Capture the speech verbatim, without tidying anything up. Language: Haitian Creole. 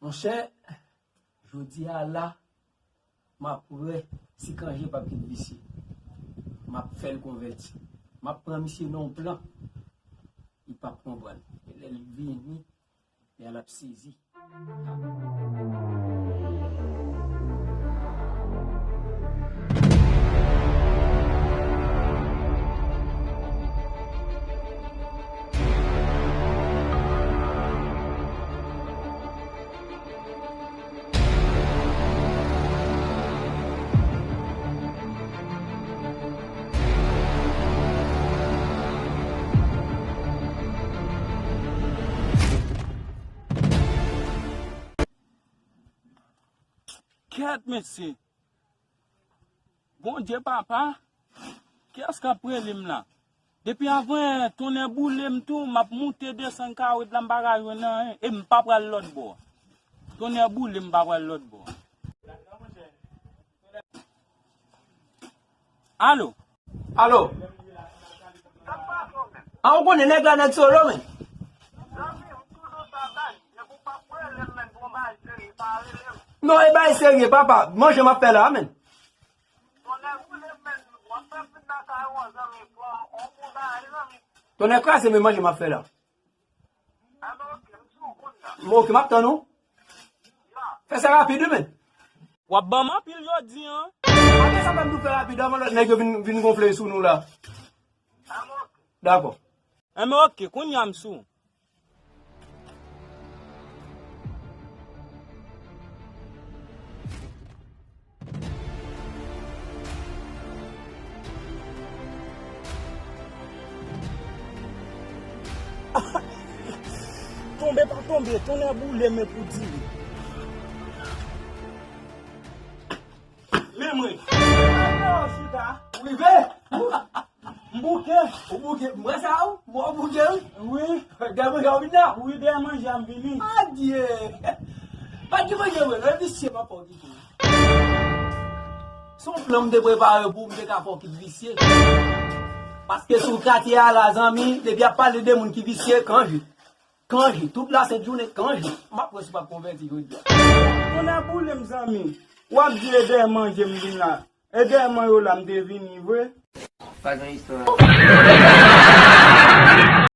Monchè, jodi a la, m ap wè si Kanje p ap kit visye. M ap fè l konvèti. M ap pran misye nan yon plan. Li p ap konprann. E lè l vini, lè l ap sezi. Kèt, mesye! Bondye papa, kiyès k ap rele m la? Depi avanyè tonnè boule m tou, m ap moute desann kawòt la, m pa ka jwenn anyen, e m pa pral lòt bò. Tonnè boule m, m pa pral lòt bò. Alo? Alo? A, ou konnen nèg la, nèg solo, men. Non, e bay serye, papa. Manje m ap fè la, men. Tonnè kraze, men manje m ap fè la. M ok, m ap tann ou. Fè sa rapid, wi, men. W ap ban m anpil jodi an. Apre sa, fè m tou fè rapid anvan lòt nèg yo vin, vin gonfle sou nou la. Dakò. Enben, ok, kounye a m sou. Tonbe pa tonbe, tonnè boule m e poudi. Men mwen. Chita. Ou rive? M bouke. Ou bouke. M wè sa ou. M wè ou bouke, wi. Wi. Dèyè manje ou vin la? Wi, dèyè manje a m vini. Adye. Pa di manje mwen, non, e visye m ap fè w kite. Se yon plan m te prepare pou w, m te ka fè w kite visye. Paske sou katye a la, zanmi, depi y ap pale de moun ki visye, Kanje. Kanje, tout lasent jounen, Kanje. M ap wè si w p ap konvèti jodi a. Tonnè boule m, zanmi. W ap di e dèyè manje m vin la. E dèyè mwen yo la m te vini vre. Pa gen istwa.